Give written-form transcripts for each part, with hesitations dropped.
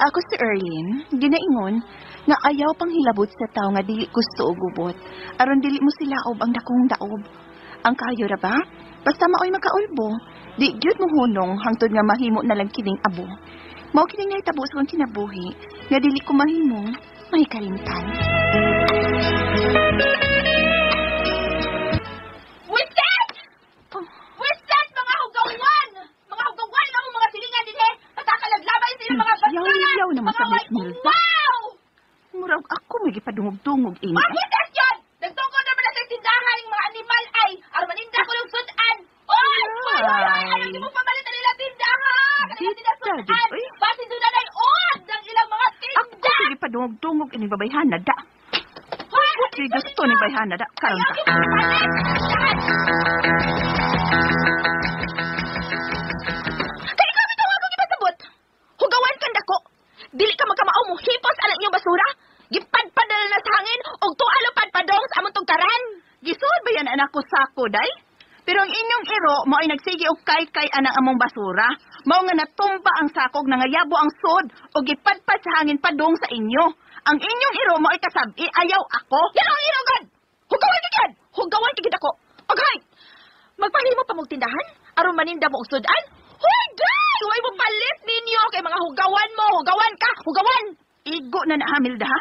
Ako si Erlene, ginaingon nga ayaw pang hilabot sa tao nga dili gusto og gubot. Aron dili mo sila og ang dakong daob. Ang kayo ra ba? Basta maoy makaulbo. Di gyud mo hunong hangtod nga mahimo na lang kining abo. Mao kining nahitabo sa akong kinabuhi nga dili ko mahimong may kalimtan. Wiset! Wiset, mga hugawan! Mga hugawan nga mong mga silingan dinhi! Patakalaglabay sila mga basura! Yaw-yaw naman sa Mga Miss Milda. Wow! Murag ako may gipadungog-dungog ini. Mga wiset yun! Nagtungkol naman na sa tindahan ng mga animal ay aron maninda ko ng sudan! Oy! Oy! Oy! Oy! Ayaw di mo pamalit ang ilang tindahan! Kanila nila Dita, sudan! oy. Basi doon na na'y od ng ilang mga Ako tinda! sige padungog-dungog ini babayhana da. Hoy! Di gusto ni bayhana da karon Ayaw ka. di mo pamalit! Tindahan! Kaya ikaw bitaw akong ipasabot. Hugawan kang dako. Dili ka magkamao mo hipos alang inyong basura. Gipadpad na lang sa hangin og tualo padpadong sa among tugkaran. Gisuod ba yan anak ko sako day? Pero ang inyong iro mao ay nagsige og kay-kay anang among basura. Mao nga natumba ang sakog, nangayabo ang sod og gipadpad sa hangin padung sa inyo. Ang inyong iro mao ay kasabi ayaw ako. Yan ang iro gad. Hugawan ka gid. Hugawan ka gid ako. Oghay. Magpahimo pa mong tindahan aron maninda mo og sudan. Hoy, day! Way mo palit ninyo kay mga hugawan mo. Hugawan ka, hugawan. Igo na nahamil da ha.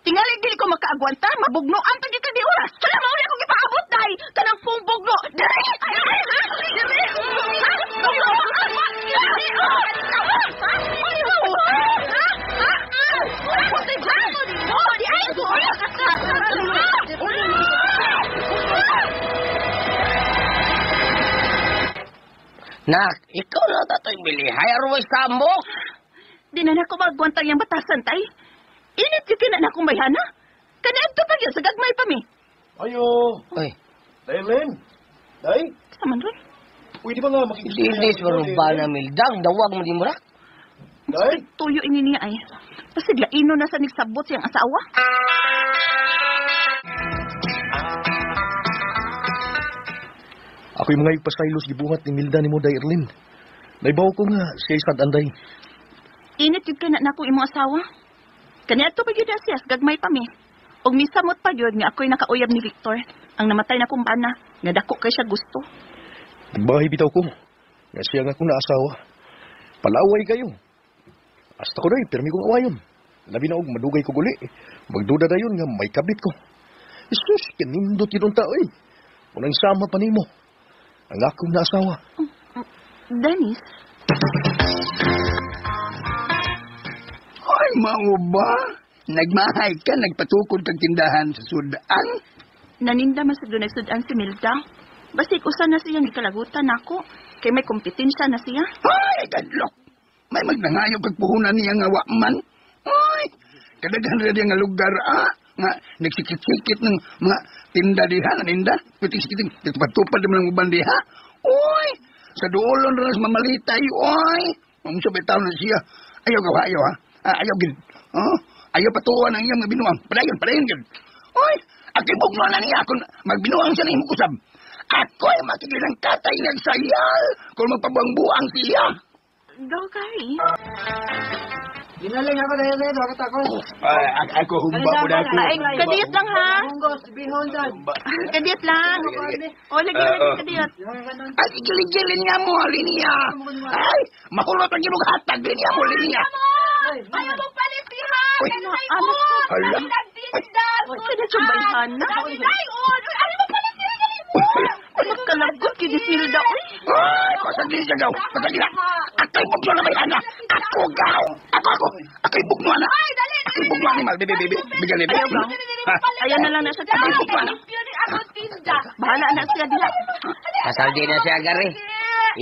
Tingali dili ko makaagwanta, mabugnoan pa gyud ka di oras. Hala mao na akong gipaabot day kanang pungbugno. Diri! Diri! Ha? Diri! Ha? Nak, ikaw na tatoy bilihay aron may samok. Di na nako magwanta yang batasan tay. Init gyud kina na akong bayhana. Kaniadto pa gyud sa gagmay pa mi. Ayo, Oy, Daylin. Day, Sa man ron? pwede ba nga makikistorya? hindi sa na mildang dawag mo di mo ra. Day, Tuyo ini niya ay. Pasig laino na sa nagsabot siyang asawa. ako'y mga ipasaylos gibuhat ni Milda ni mo, Day Erlin. Naibaw ko nga siya sad anday. Init gyud kina na akong imong asawa. Kaniadto pa gyud na siya sa gagmay pa mi. Og misamot pa gyud nga ako'y nakauyab ni Victor, ang namatay na kong bana, nga dako kay siya gusto. Nagbahay bitaw ko. Nga siya nga akong naasawa. Palaway kayo. Hasta ko day, pirmi kong awayon. Labi na og madugay ko guli. Magduda dayon nga may kabit ko. Jesus, kanindot yun ang tao eh. Unang sama pa nimo. Ang akong naasawa. Dennis, Ay, mao ba? Nagmahay ka, nagpatukod kang tindahan sa sudan. Naninda man sa dunay sudan si Milda. Basig usa na siyang gikalagutan nako kay may kompetensya na siya. Ay, kadlok. May magnangayo kag puhunan niya nga wa man. Ay, kadaghan ra diya nga lugar ah. Nga nagsikit-sikit ng mga tinda diha, naninda. Pitik-sikiting, patupad naman ang uban diha. Uy, sa duolon ra sa mamalitay, uy. Unsa ba taon na siya? Ayaw gawa, ayaw ha. Ah, ayaw gid. Oh, ayaw patuan ang iyang binuang. Padayon, padayon gid. Uy, ako'y bugno na niya kung magbinuang siya na imong kusab. Ako'y makikilang katay niyang sayal kung magpabuang-buang siya. Go, Gary. Ginaling ako dahil dahil, bakit ako? Ay, ako humba mo na ako. Ay, kadiyot lang ha. Munggos, bihon dyan. Kadiyot lang. O, lagi lagi kadiyot. Ay, giligilin niya mo, linya. Ay, mahulot ang imong hatag, linya mo, linya. Ayaw mo palit diha! Uy. Kanay Ano? od! Hala. Ang tinda! Kada siyang bayhana. Kanay od! Ayaw mo palit diha! Kanay od! Magkalagot yun si Milda. Uy, Ay, pasagin siya gaw, pasagin na. Ako'y bugno na may ana. Ako gaw. Ako, ako. Ako'y bugno na. Ay, dali! Ako'y bugno animal. Bibi, bibi. Bigyan ni Ayaw, gaw. Ayan na lang na siya. Ako'y bugno na. Tinda! Bahala na siya diha. Pasal di na siya gari.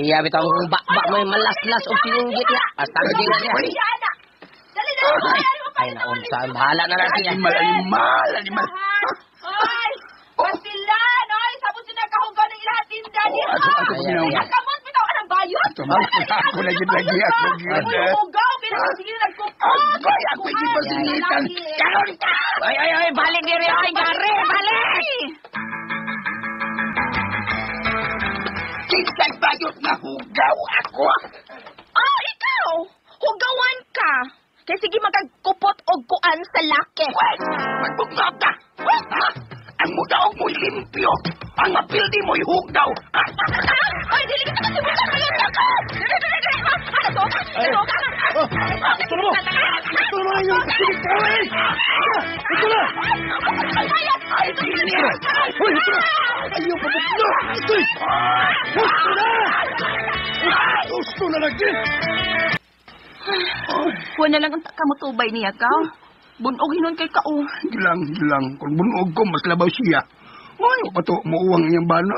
Iya bitaw kung bakbak may malaslas og sinunggit na. Pasal di na siya. Uy. Dali, dali! Ayaw mo Ay palit na unsa, bahala na na siya. Animal, animal, animal. Ay! Pasilan! Ay! Sabot siya nagkahugaw ng ilahat tinda Oh, diha! ako, ako, Ay, ay, ay. Kamot bitaw ka ng bayot! Ako, ako na gid lagi, ako gid. Uy, hugaw! Pinakasigil nagkupot! Agoy, ako'y gipasingitan. Karon ka! Ay ay ay balik diri ay gari, balik. Kinsay bayot na hugaw ako. Oh, ikaw! Hugawan ka! Kay sige magkagkupot og kuan sa laki. Wait! Magbugnog ka! Ha? Ang mudaog mo'y limpyo! Ang mapildi mo'y hugdaw! Ha? Ay, dili kita kasibutan ngayon ka! Dili, dili, dili! Ano to? Ano ka? Ito na mo! Ito na mo! Sige, kaway! Ito na! Ay, niya! Hoy, ito na! Ayaw pabugno! Ito! Gusto na! Gusto na lagi! Kuha na lang ang kamutubay niya ka. Bunog hinon kay kao. Gilang, gilang. Kung bunog ko, mas labaw siya. Ay, pato, muuwang iyang bana.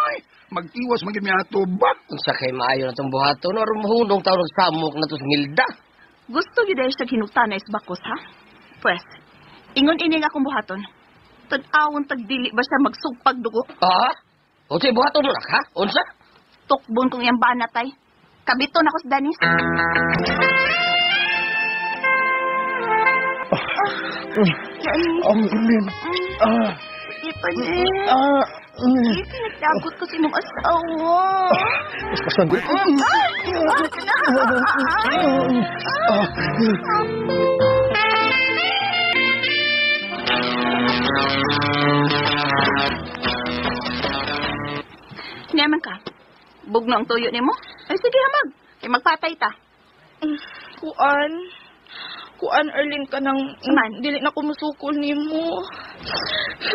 Ay, magtiwas maging may ato ba? Unsa kay maayo na tong buhaton aron mahunong taon og samok na to sa Milda. Gusto gyud dahil siya hinutanay sa bakos, ha? Pwes, ingon ini nga akong buhaton. Tan-awon tagdili ba siya magsugpag dugo? Ha? Unsay buhaton mo na ka? Unsa? Tukbon kong iyang banat ay. Kabiton ako sa Danis. Ang gulim. Ah, Ito ni. ah, Pinagdagot ko sa imong asawa. Paspasan ko. Ah, Naman ka. Bugno ang tuyo nimo. Ay sige hamag. Kay magpatay ta. Kuan. Kuan, Erlene, ka nang Man. dili na ko musukol nimo.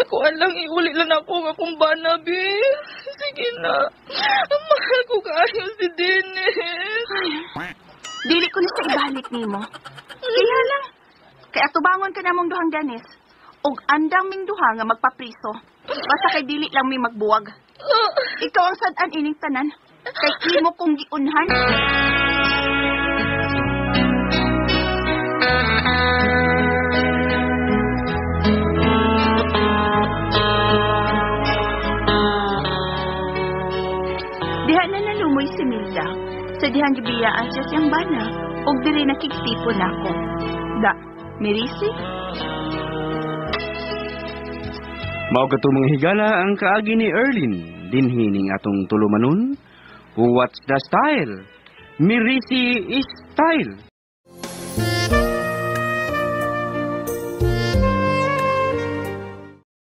Kuan lang, iuli lang ako nga akong bana, bi. Sige na. Mahal ko kaayo si Dennis. Dili ko na siya ibalik nimo. Kaya lang. Kay atubangon ka namong duhang Danis. Og andang ming duha nga magpapriso. Basta kay dili lang mi magbuwag. Ikaw ang sad-an ining tanan. Kay imo kong giunhan. Diha na nalumoy si Milda. Sa dihang gibiyaan siya siyang bana. Og diri nakigtipon nako. Da, mirisi? Mao kato mga higala ang kaagi ni Erlin dinhi ning atong tulumanon. What's the style? Mirisi is style.